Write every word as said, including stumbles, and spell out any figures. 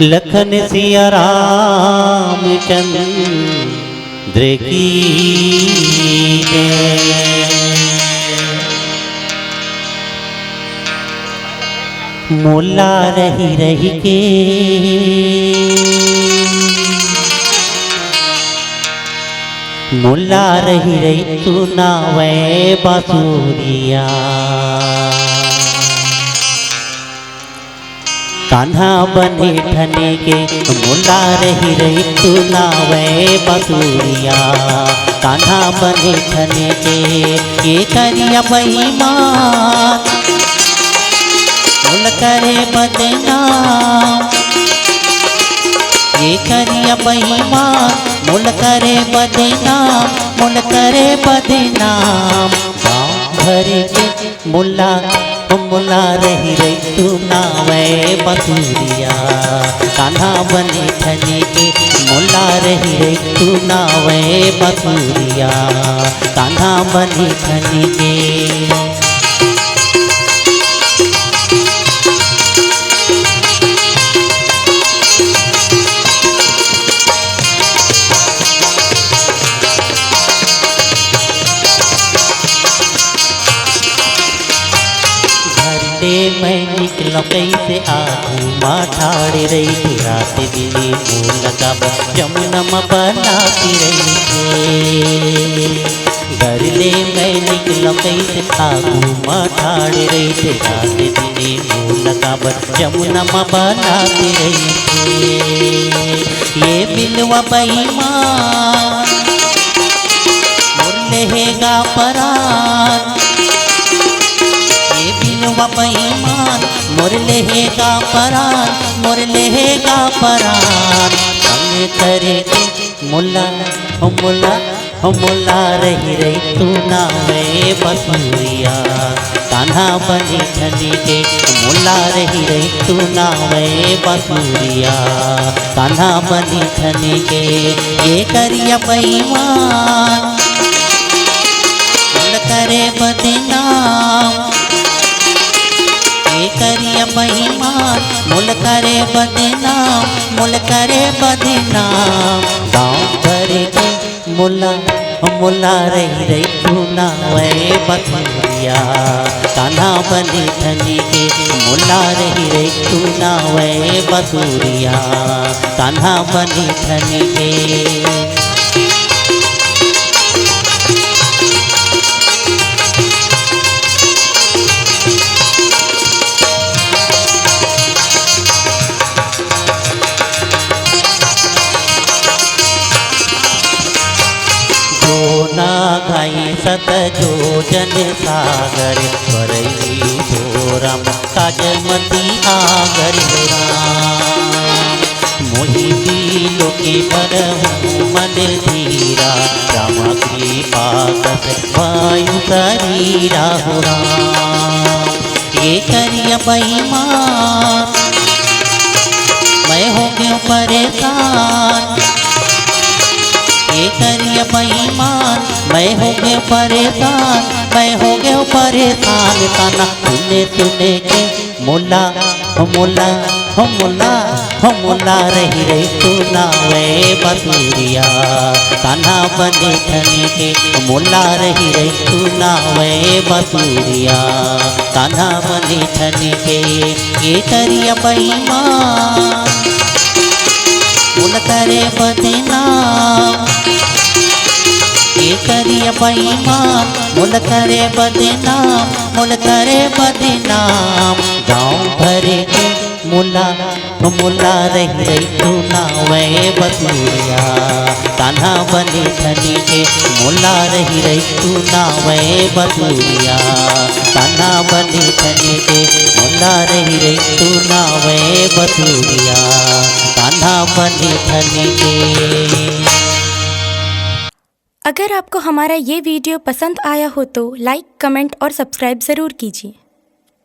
लखन सिया रामचंद्र की जय। मोला रहि रहि के, मोला रहि रहि सुनावय बांसुरिया। कान्हा बने ठने के, मोला रहि रहि सुनावय बांसुरिया। कान्हा बने ठने के, ये करिया बेईमान, मोला करे बदनाम। ये करिया बेईमान, मोला करे बदनाम, मोला करे बदनाम। गाँव भर के मोला, ओ मोला रहि रहि सुनावय बांसुरिया। कान्हा बने ठने के, मोला रहि रहि सुनावय बांसुरिया। कान्हा बने ठने के। घर ले मैं निकलों कइसे, आगू मा ठाढ़े रहिथे रात दिने मोला काबर जमुना मा बनात रहिथे। घर ले मैं निकलों कइसे, आगू मा ठाढ़े रहिथे रात दिने मोला काबर जमुना मा बनात रहिथे। ये बिलवा बेईमान, मोर लेहेगा परान। ये बिलवा बेईमान, मोर लेहेगा परान, मोर लेहेगा परान। संग करे के मोला, हो मोला, हो मोला रहि रहि सुनावय बांसुरिया। कान्हा बने ठने के, मोला रहि रहि सुनावय बांसुरिया। कान्हा बने ठने के, ये करिया बेईमान, मोला करे बदनाम। ये करिया बेईमान, मोला करे बदनाम, मोला करे बदनाम। गाँव भर के मोला, मोला रहि रहि सुनावय बांसुरिया। कान्हा बने ठने के, मोला रहि रहि सुनावय बांसुरिया। कान्हा बने ठने के। जोना घाई सत जोजन सागर, परई धोरम काजमती आगर राम। मोहि बिलो के बरहूँ मन धीरा, राम कृपा कस वायु शरीरा हो राम। ये करिया बेईमान, मैं हो गयो परेशान। ये करिया बेईमान, मैं हो गयो परेशान, मैं हो गयो परेशान। कान्हा सुने सुने के मोला, हो मोला, हो मोला, हो मोला रहि रहि सुनावय बांसुरिया। कान्हा बने ठने के, मोला रहि रहि सुनावय बांसुरिया। कान्हा बने ठने के, ये करिया बेईमान, मोला करे बदनाम। ये करिया बेईमान, मोला करे बदनाम, मोला करे बदनाम। गाँव भर के मोला, मोला रहि रहि सुनावय बांसुरिया। कान्हा बने ठने के, मोला रहि रहि सुनावय बांसुरिया। कान्हा बने ठने के, मोला रहि रहि सुनावय बांसुरिया। कान्हा बने ठने के। अगर आपको हमारा ये वीडियो पसंद आया हो तो लाइक, कमेंट और सब्सक्राइब ज़रूर कीजिए।